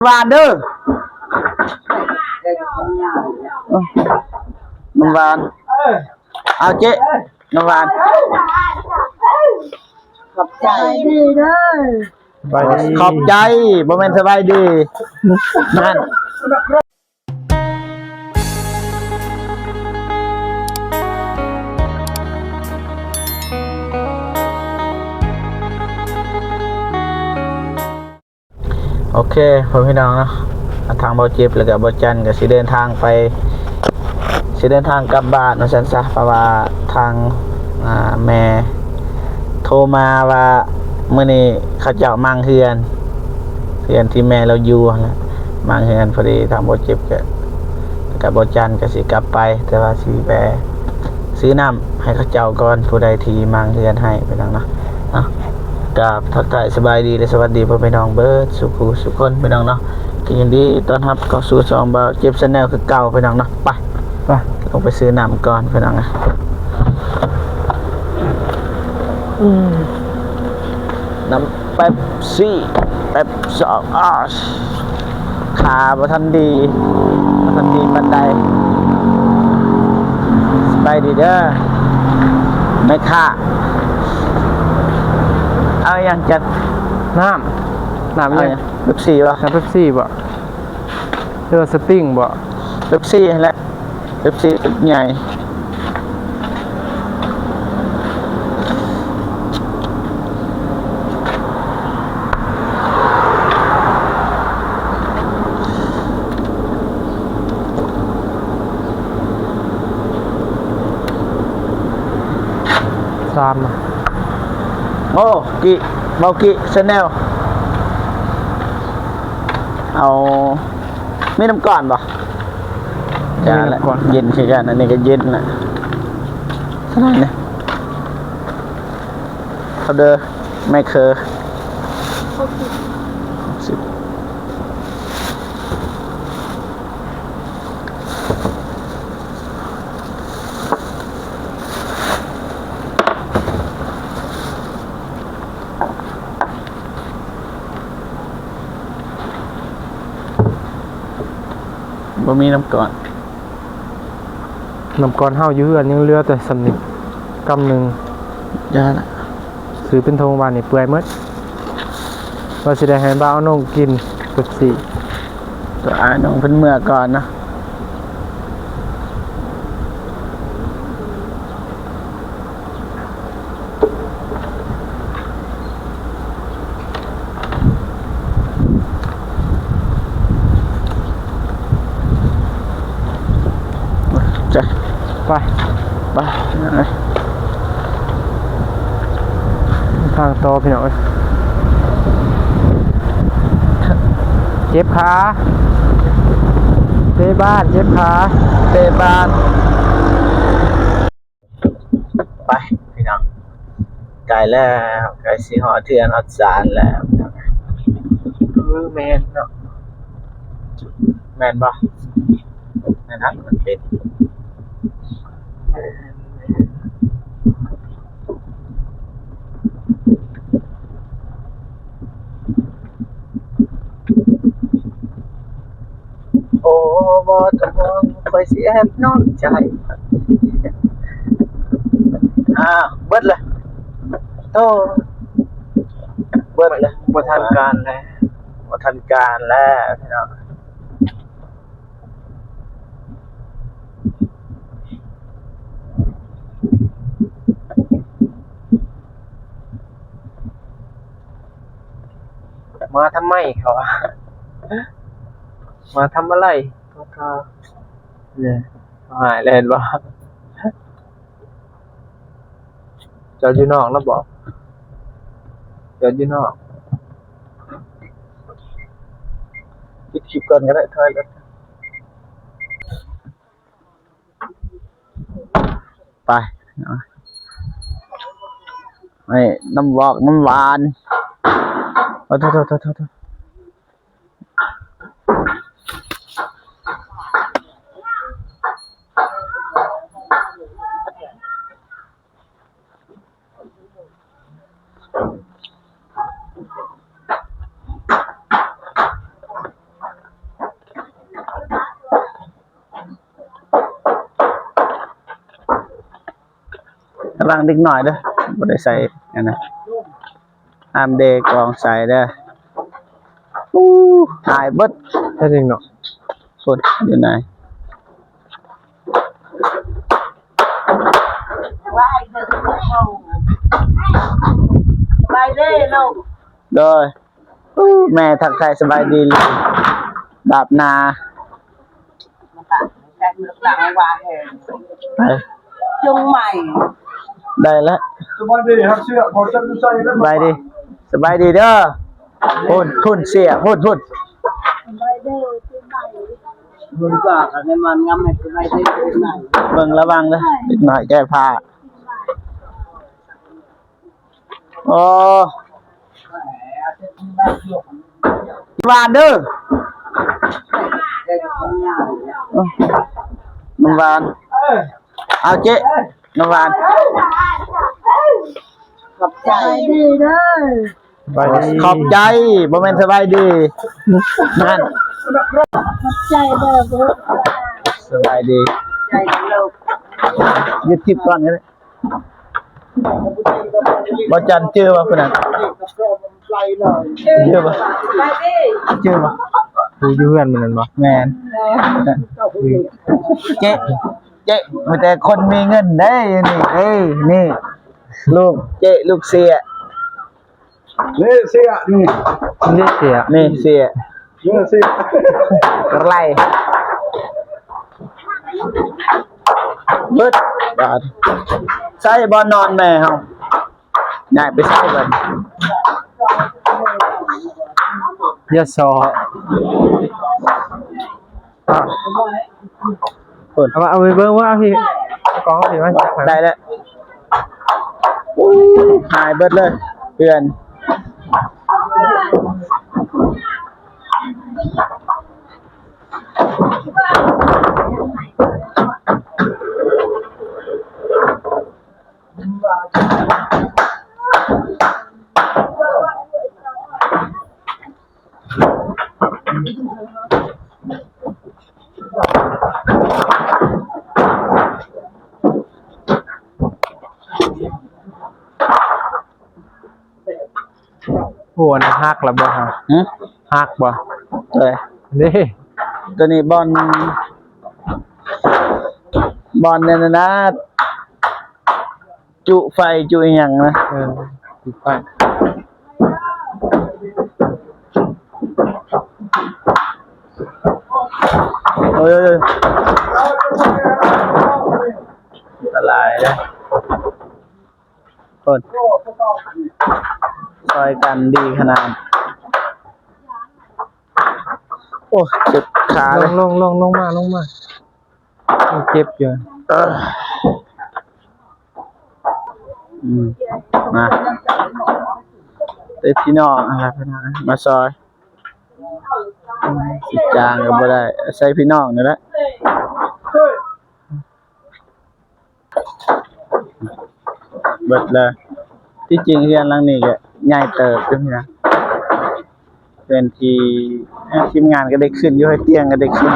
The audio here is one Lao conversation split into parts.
ຫວານເດີ ນ້ຳຫວານ. ເອົາເຈ້ ນ້ຳຫວານ. ຂອບໃຈເດີ. ຂອບໃຈ ບໍ່ແມ່ນສະບາຍດີ ນັ້ນ. ໂອເຄ ພໍ່ແມ່ພີ່ນ້ອງເນາະ ທາງບ່າວຈິບ ແລ້ວກະບ່າວຈັນກະຊິເດີນທາງໄປ ຊິເດີນທາງກັບບ້ານວ່າຊັ້ນຊະ ເພາະວ່າທາງ ອ່າ ແມ່ໂທມາວ່າມື້ນີ້ເຂົາເຈົ້າມ້າງເຮືອນ ເຮືອນທີ່ແມ່ລາວຢູ່ຫັ້ນແຫຼະ ມ້າງເຮືອນ. ພໍດີທາງບ່າວຈິບກະ ກັບບ່າວຈັນກະຊິກັບໄປ ແຕ່ວ່າຊິແວ່ຊື້ນ້ຳໃຫ້ເຂົາເຈົ້າກ່ອນ ຜູ້ໃດທີ່ມ້າງເຮືອນໃຫ້ ພີ່ນ້ອງເນາະ. ເນາະ ກາບທັກທາຍສະບາຍດີ ແລະ ສະຫວັດດີພໍ່ແມ່ພີ່ນ້ອງເບິດສູ່ຜູ້ສູ່ຄົນ ພີ່ນ້ອງເນາະ ກໍຍິນດີຕ້ອນຮັບເຂົ້າສູ່ຊ່ອງບ່າວຈິບ Channel ຄືເກົ່າ ພີ່ນ້ອງເນາະ. ໄປ ໄປ ລົງໄປຊື້ນ້ຳກ່ອນ ພີ່ນ້ອງ. ອືມ ນ້ຳ ເປັບຊີ ເປັບຊອງ ອາ ຂາບໍ່ທັນດີ ບໍ່ທັນດີປານໃດ. ສະບາຍດີເດີແມ່ຄ້າ ເອົາຫຍັງຈັດ? ນ້ຳ ນ້ຳຫຍັງ? ເປັບຊີບໍ່? ນ້ຳເປັບຊີບໍ່? ຫຼືວ່າສະຕິງບໍ່? ເປັບຊີຫັ້ນແຫຼະ ເປັບຊີເປັບໃຫຍ່. ສາມ ໂອ້ ກິ ເບົາກິ Channel ເອົາ ມີນ້ຳກ້ອນບໍ່? ບໍ່ມີນ້ຳກ້ອນ ເຢັນຄືກັນ ອັນນີ້ກໍເຢັນນະ. ເທົ່າໃດນີ້? ເທົ່າເດີ ແມ່ເຄີ ຫົກສິບ ຫົກສິບ. ບໍ່ມີນ້ຳກ້ອນ ນ້ຳກ້ອນເຮົາຢູ່ເຮືອນຍັງເຫຼືອແຕ່ສ່ຳນີ້ ກຳໜຶ່ງ. ຢ່າລະ ຊື້ເປັນຖົງ ວານນີ້ເປື່ອຍໝົດ ວ່າຊິໄດ້ໃຫ້ບ່າວນົງກິນເປັບຊີ. ອານົງເພິ່ນເມືອກ່ອນເນາະ. ໄປ ໄປ ໄປ ທາງຕໍ່ພີ່ນ້ອງເອີຍ. ເຈັບຂາ ເຕະບານ ເຈັບຂາ ເຕະບານ. ໄປພີ່ນ້ອງ ໃກ້ແລ້ວ ໃກ້ຊິຮອດເຮືອນຮອດຊານແລ້ວ. ເອີ ແມ່ນເນາະ ແມ່ນບໍ່? ແມ່ນນະ ມັນເປັນ ໂອ້ ບໍ່ຕ້ອງຫ່ວງ ຂ້ອຍຊິແອບນອກໃຈ. ອ້າວ ເບິດລະ ໂທ້ ເບິດລະ ບໍ່ທັນການແລ້ວ ບໍ່ທັນການແລ້ວພີ່ນ້ອງ. ມາທຳໄມ ເຂົາວ່າ ມາທຳອະໄລ ເຂົາ ເຂົາຫາຍແລ້ວເຫັນບໍ່? ຈອດຢູ່ນອກແລ້ວບໍ? ຈອດຢູ່ນອກ ປິດຄລິບກ່ອນກໍໄດ້ ຖອຍລົດ. ໄປ ນີ້ ນ້ຳວອກ ນ້ຳຫວານ ໂອ້ ໂທດ ໂທດ ໂທດ ໂທດ. ເ ຟັງເດັກນ້ອຍເດີ້ ບໍ່ໄດ້ໃສ່ອັນນັ້ນ ຫ້າມເດັກກອງໃສ່ເດີ້. ອູ້ ຫາຍເບິດ ແທ້ຈິງເນາະ. ພຸ້ນ ຢູ່ໃນ ສະບາຍດີລູກ ໂດຍ. ອູ້ ແມ່ທັກທາຍສະບາຍດີ ດາບນາ ໄປ ຈງໃໝ່ ໄດ້ລະ. ສະບາຍດີ ຮັບເຊື້ອ ຂໍຈັບຢູ່ໃສ່ເດີ້ ສະບາຍດີ ສະບາຍດີເດີ້. ພຸ້ນ ພຸ້ນເສຍ ພຸ້ນ ພຸ້ນ ສະບາຍດີ ປີໃໝ່ ເບິ່ງລະວັງເດີ້ ເດັກນ້ອຍແກ້ຜ້າ. ໂອ້ ຫວານເດີ້ ນ້ຳຫວານ. ເອົາເຈ້ ນ້ຳຫວານ. ຂອບໃຈເດີ້ ຂອບໃຈ ບໍ່ແມ່ນສະບາຍດີ ນັ້ນ ຂອບໃຈເດີ້. ສະບາຍດີ ຢຸດຄລິບກ່ອນກໍໄດ້. ບໍ່ຈັນຈື່ວ່າຜູ້ນັ້ນ ຈື່ບໍ່ ຈື່ບໍ່ ຜູ້ຢູ່ເຮືອນມື້ນັ້ນບໍ່? ແມ່ນ ເຈ ເຈ ມີແຕ່ຄົນມີເງິນເດ້ ນີ້ ເອີ ນີ້ ລູກເຈ ລູກເສຍ ນີ້ເສຍ ນີ້ ນີ້ເສຍ ນີ້ເສຍ ນີ້ເສຍ ໄລ່ເບິດບາດ. ໃສ່ບ່ອນນອນແມ່ເຮົາ ຍ້າຍໄປໃສ່ເບິດ ຢ່າສໍ້. ພຸ້ນ ເອົາມາ ເອົາໄປເບິ່ງວ່າພີ່ ເອົາກອງພີ່ມາ ໄດ້ແລ້ວ. ຫາຍເບິດເລີຍເຮືອນ. ໂອ້ ອັນນັ້ນຫັກແລ້ວບໍ່ຮະ? ຫຶ? ຫັກບໍ່? ເອີ ນີ້ ໂຕນີ້ບ່ອນ ບ່ອນນັ້ນນະ ຈຸໄຟຈຸອີ່ຫຍັງນະ. ເອີ ຈຸໄຟ. ໂອ້ຍ ໂອ້ຍ ໂອ້ຍ ອັນຕະລາຍເດ້. ໂອ້ຍ ຊ່ອຍກັນດີຂະໜາດ. ໂອ້ຍ ເຈັບຂາເລີຍ. ລົງ ລົງ ລົງ ລົງມາ ລົງມາ. ເຈັບຢູ່. ເອີ ອືມ ມາເດີພີ່ນ້ອງ ມາຊ່ອຍ. ຊິຈ້າງກໍບໍ່ໄດ້ ອາໄສພີ່ນ້ອງນີ້ແຫຼະ. ເບິດແລ້ວ. ທີ່ຈິງເຮືອນຫຼັງນີ້ກໍໃຫຍ່ເຕີບຢູ່ນະ. ເປັນທີ່ ທີມງານກໍໄດ້ຂຶ້ນຢູ່ ເຮັດຕຽງກໍໄດ້ຂຶ້ນ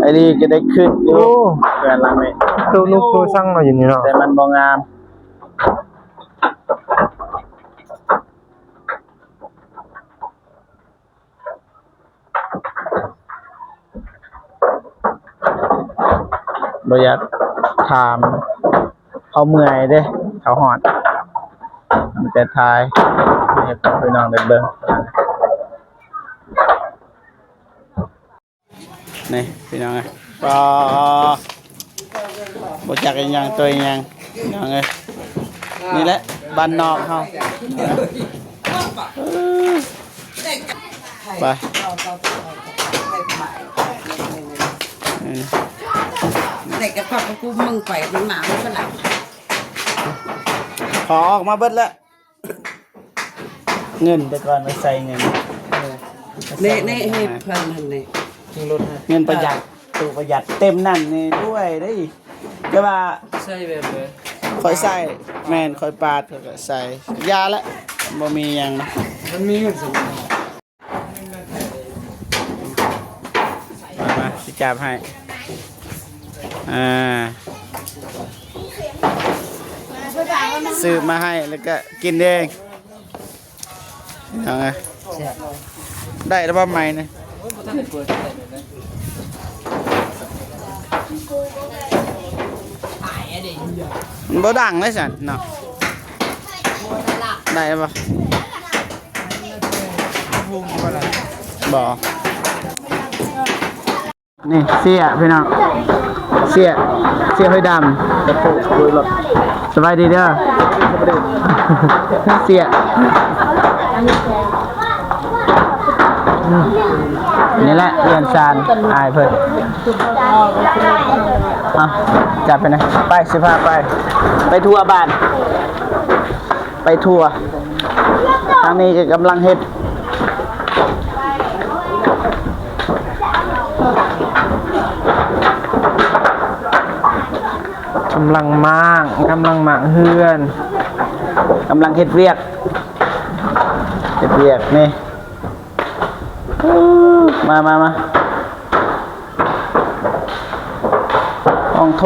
ໄອຣີກໍໄດ້ຂຶ້ນຢູ່. ໂອ້ ເຮືອນຫຼັງນີ້ ໂຕນຸກໂຕຊັງເນາະຢູ່ນີ້ເນາະ ແຕ່ມັນບໍ່ງາມ. ບໍ່ຢາກຖາມ ເຂົາເມື່ອຍເດ້ ເຂົາຮ້ອນ ມີແຕ່ຖ່າຍໃຫ້ພີ່ນ້ອງໄດ້ເບິ່ງ. ນີ້ພີ່ນ້ອງເອີຍ ບໍ່ ບໍ່ຈັກອີ່ຫຍັງຕົວອີ່ຫຍັງ ພີ່ນ້ອງເອີຍ. ນີ້ແຫຼະບ້ານນອກເຮົາ ໄປ ເອີ ເດັກກັບຄອບກັບກູມ ມຶງໄປ ມັນມາ ມັນຝຣັ່ງ ຂໍອອກມາເບິດແລ້ວ. ເງິນແຕ່ກ່ອນໄປໃສ່ເງິນ ເອີ ນີ້ ນີ້ ເອີ ເພິ່ນຫັ້ນນີ້ ເງິນປະຢັດ ເອີ ຕູ້ປະຢັດເຕັມນັ້ນນີ້ດ້ວຍເດ້. ແຕ່ວ່າໃສ່ແບບໃດ ຂ້ອຍໃສ່ ແມ່ນ ຂ້ອຍປາດ ຂ້ອຍກໍໃສ່ ຢ່າລະ ບໍ່ມີຫຍັງນະ ມັນມີເງິນສຳ ມາ ມາ ຊິຈັບໃຫ້ ອ່າ. ຊື້ມາໃຫ້ແລ້ວກໍກິນເອງ ເອົາໄງ ໄດ້ແລ້ວບໍ່ໄໝນີ້ ມັນບໍ່ດັງເລີຍຊັ້ນເນາະ ໄດ້ແລ້ວບໍ່ ບໍ່. ນີ້ເສຍພີ່ນ້ອງ ເສຍ ເສຍໄຟດຳ ສະບາຍດີເດີ ເສຍ ນີ້ແຫຼະເຮືອນຊານອ້າຍເພິ່ນ ເອົາ ຈັບໄປນະ ໄປ ຊິພາໄປ ໄປທົ່ວບ້ານ ໄປທົ່ວ ທາງນີ້ກໍກຳລັງເຮັດ ກຳລັງມ້າງ ກຳລັງມ້າງເຮືອນ ກຳລັງເຮັດວຽກ ເຮັດວຽກນີ້ ມາ ມາ ມາ ຫ້ອງໂຖ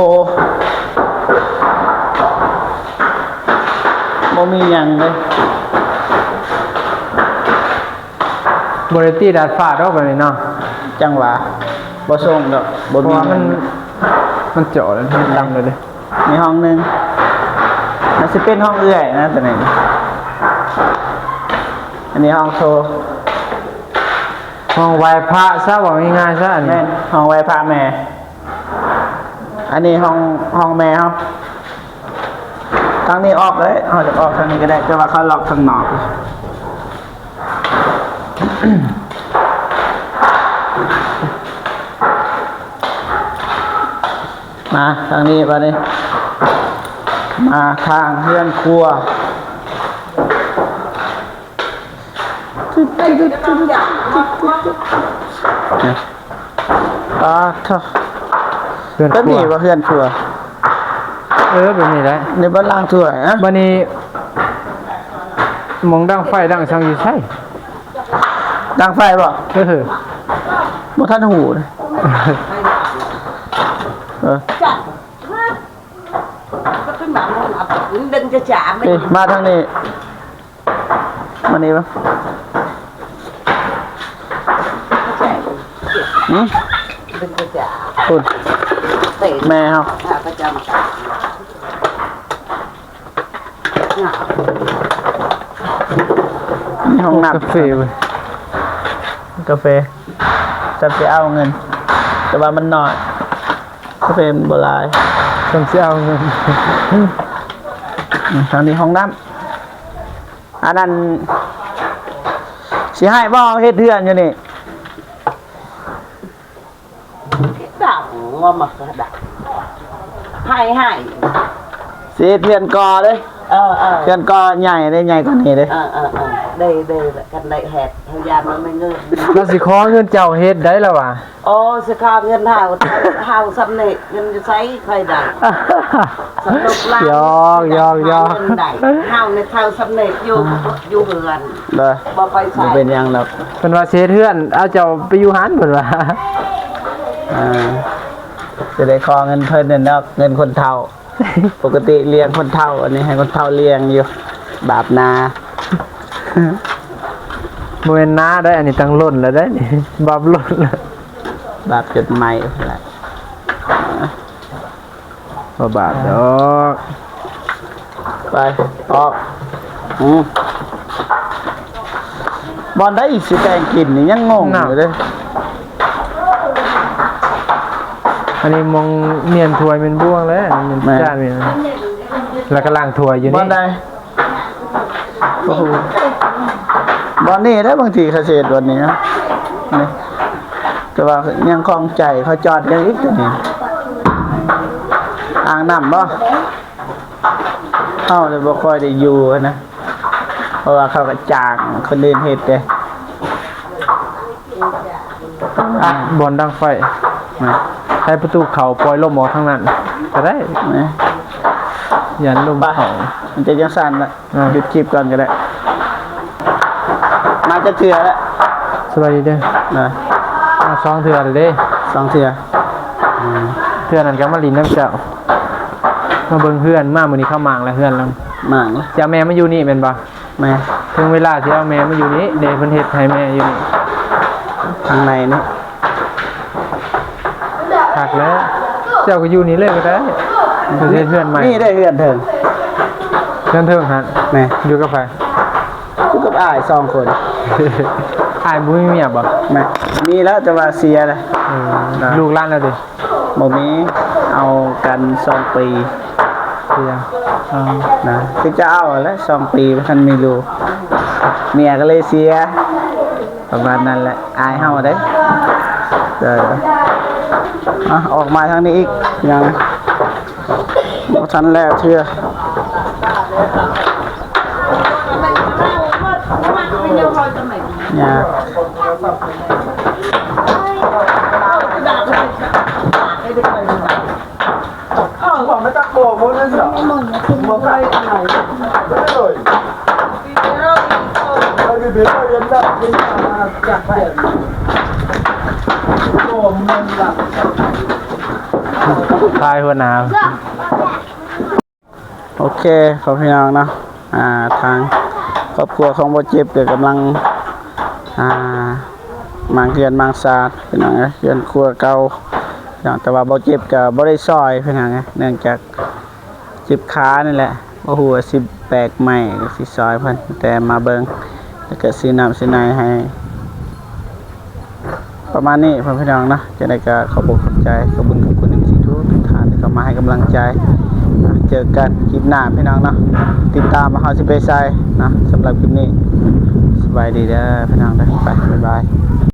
ບໍ່ມີຫຍັງເລີຍ ບໍ່ໄດ້ຕີດາດຟ້າດອກບາດນີ້ເນາະ ຈັ່ງຫວະ ບໍ່ສົ່ງດອກ ບໍ່ມີ ເພາະວ່າມັນ ມັນເຈາະແລ້ວມັນຕ່ຳເລີຍເດ້ ມີຫ້ອງໜຶ່ງ ມັນຊິເປັນຫ້ອງເອື້ອຍນະ ຕົວນີ້ ອັນນີ້ຫ້ອງໂຖ ຫ້ອງໄຫວ້ພະຊະ ເວົ້າງ່າຍໆຊະ ອັນນີ້ ແມ່ນ ຫ້ອງໄຫວ້ພະແມ່ ອັນນີ້ຫ້ອງ ຫ້ອງແມ່ເຮົາ ທາງນີ້ອອກເລີຍ ເຮົາຈະອອກທາງນີ້ກໍໄດ້ ແຕ່ວ່າເຂົາລັອກທາງນອກ ມາທາງນີ້ບາດນີ້ ມາທາງເຮືອນຄົວ ປາດໂທ້ ເຮືອນຄົວ ແບບນີ້ບໍ່ເຮືອນຄົວ ເອີ ແບບນີ້ແຫຼະ ໃນບ້ານລ້າງຖ້ວຍນະ ບາດນີ້ ໝ່ອງດັງໄຟດັງສັງຢູ່ໃສ? ດັງໄຟບໍ່? ເອີ ບໍ່ທັນຮູ້ເດ້ ເອີ ເອີ ມາທາງນີ້ ມານີ້ບໍ່? ຫືມ? ພຸ້ນ ແມ່ເຮົາ ໃນຫ້ອງນ້ຳ ກາເຟເວີຍ ກາເຟ ຈຳຊິເອົາເງິນ ແຕ່ວ່າມັນໜ້ອຍ ກາເຟມັນບໍ່ຫຼາຍ ຈຳຊິເອົາເງິນ ອືມ ທາງນີ້ຫ້ອງນ້ຳ ອັນນັ້ນ ຊິໃຫ້ບໍ່ເຮັດເຮືອນຢູ່ນີ້? ດຳວ່າມັກກະດຳ ໃຫ້ ໃຫ້ ຊິເຮັດເຮືອນກໍ່ເດ້ ເອີ ເອີ ເຮືອນກໍ່ໃຫຍ່ເດ້ ໃຫຍ່ກວ່ານີ້ເດ້ ເອີ ເອີ ເອີ ໄດ້ ໄດ້ ຄັນໄດ້ເຮັດ ເຮົາຢ້ານມັນບໍ່ມີເງິນ ລາວຊິຂໍເງິນເຈົ້າເຮັດໄດ້ລະວ່າ ໂອ້ ຊິຂໍເງິນເຮົາ ເຮົາສ່ຳນີ້ ເງິນຢູ່ໃສ ໃຜໄດ້ ສະຫຼຸບລາວ ຢອກ ຢອກ ຢອກ ເງິນໄດ້ ເຮົານີ້ເທົ່າສ່ຳນີ້ ຢູ່ ອ່າ ຢູ່ເຮືອນ ບໍ່ຄ່ອຍໃຊ້ ບໍ່ເປັນຫຍັງດອກ ເພິ່ນວ່າຊິເຮັດເຮືອນ ເອົາເຈົ້າໄປຢູ່ຫັ້ນ ເພິ່ນວ່າ ອ່າ ຊິໄດ້ຂໍເງິນເພິ່ນນັ້ນດອກ ເງິນຄົນເຖົ້າ ປົກກະຕິລ້ຽງຄົນເຖົ້າ ອັນນີ້ໃຫ້ຄົນເຖົ້າລ້ຽງຢູ່ ບາບໜາ ບໍ່ແມ່ນໜາໄດ໋ ອັນນີ້ຕັ້ງລົ້ນແລ້ວໄດ໋ ບາບລົ້ນແລ້ວ ບາບຈົນໄໝ້ພຸ້ນແຫຼະ ບໍ່ບາບດອກ ໄປ ອອກ ອືມ ບ່ອນໃດຊິແຕ່ງກິນນີ້ ຍັງງົງຢູ່ເດ້ ອັນນີ້ໝ່ອງມ້ຽນຖ້ວຍມ້ຽນບ່ວງແຫຼະ ແມ່ນ ແມ່ນ ຈານແມ່ນ ແລ້ວກໍລ້າງຖ້ວຍຢູ່ນີ້ ບ່ອນໃດ? ໂອ້ໂຫ ບ່ອນນີ້ແຫຼະ ບາງທີເຂົາຊິເຮັດບ່ອນນີ້ນະ ນີ້ ແຕ່ວ່າຍັງຂ້ອງໃຈ ເຂົາຈອດຫຍັງອີກຕົວນີ້ ອ່າງນ້ຳບໍ່? ເຮົາລະບໍ່ຄ່ອຍໄດ້ຢູ່ນະ ເພາະວ່າເຂົາກໍຈ້າງຄົນອື່ນເຮັດເດ້ ອ່ະ ບ່ອນດັງໄຟ ນະ ໃຫ້ປະຕູເຂົ້າ ປ່ອຍລົມອອກທາງນັ້ນກໍໄດ້ ນະ ຢ້ານລົມເຂົ້າ ມັນຈະຈັ່ງຊັ້ນລະ ອ່າ ຢຸດຄລິບກ່ອນກໍໄດ້ ມາຈັກເທື່ອແລ້ວ? ສະບາຍດີເດີ ນະ ມາສອງເທື່ອແລ້ວເດ້ ສອງເທື່ອ ອືມ ເທື່ອນັ້ນກໍມາຫຼິ້ນນຳເຈົ້າ ມາເບິ່ງເຮືອນ ມາມື້ນີ້ເຂົ້າມາງແລ້ວເຮືອນລາວ ມາງ ຊິເອົາແມ່ມາຢູ່ນີ້ແມ່ນບໍ່? ແມ່ນ. ເຖິງເວລາຊິເອົາແມ່ມາຢູ່ນີ້ເດ້ ເພິ່ນເຮັດໃຫ້ແມ່ຢູ່ນີ້ ທາງໃນນີ້. ຄັກແລ້ວ ເຈົ້າກໍຢູ່ນີ້ເລີຍກໍໄດ້ ເພິ່ນເຮັດເຮືອນໃໝ່. ນີ້ໄດ້ເຮືອນເທິງ ເຮືອນເທິງຫັ້ນ. ແມ່ນ. ຢູ່ກັບໃຜ? ຢູ່ກັບອ້າຍສອງຄົນ. ອ້າຍບໍ່ມີເມຍບໍ່? ແມ່ນ. ມີແລ້ວ ແຕ່ວ່າເສຍແລ້ວ. ເອີ ລູກຫຼານແລ້ວຕິ? ບໍ່ມີ ເອົາກັນສອງປີ. ເສຍ ເອີ ນະ ຄືຈະເອົາແຫຼະ ສອງປີບໍ່ທັນມີລູກ ເມຍກໍເລີຍເສຍ ປະມານນັ້ນແຫຼະ ອາຍເຮົາເດ້. ເອີ ອ່ະ ອອກມາທາງນີ້ອີກ ຍັງບໍ່ທັນແລ້ວເທື່ອ. ຍາກ. ຖ່າຍຫົວໜ້າ. ໂອເຄ ພໍ່ແມ່ພີ່ນ້ອງເນາະ ອ່າ ທາງຄອບຄົວຂອງບ່າວເຈັບກໍກຳລັງ ອ່າ ມ້າງເຮືອນມ້າງຊານ ພີ່ນ້ອງເອີຍ ເຮືອນຄົວເກົ່າ ພີ່ນ້ອງ. ແຕ່ວ່າບ່າວເຈັບກໍບໍ່ໄດ້ຊ່ອຍ ພີ່ນ້ອງເອີຍ ເນື່ອງຈາກເຈັບຂານີ້ແຫຼະ ບໍ່ຮູ້ວ່າຊິແບກໄມ້ ຊິຊ່ອຍເພິ່ນ ແຕ່ມາເບິ່ງ ແລ້ວກໍຊື້ນ້ຳຊື້ໃນໃຫ້ ປະມານນີ້ພໍ່ແມ່ພີ່ນ້ອງເນາະ. ຈັ່ງໃດກໍຂອບອົກຂອບໃຈ ຂອບຄຸນ ຂອບຄຸນເອັຟຊີທຸກໆທ່ານທີ່ເຂົ້າມາໃຫ້ກຳລັງໃຈ. ເຈີກັນຄລິບໜ້າພີ່ນ້ອງເນາະ ຕິດຕາມວ່າເຮົາຊິໄປໃສເນາະ. ສຳລັບຄລິບນີ້ ສະບາຍດີເດີພີ່ນ້ອງເດີ ໄປ ບາຍບາຍ.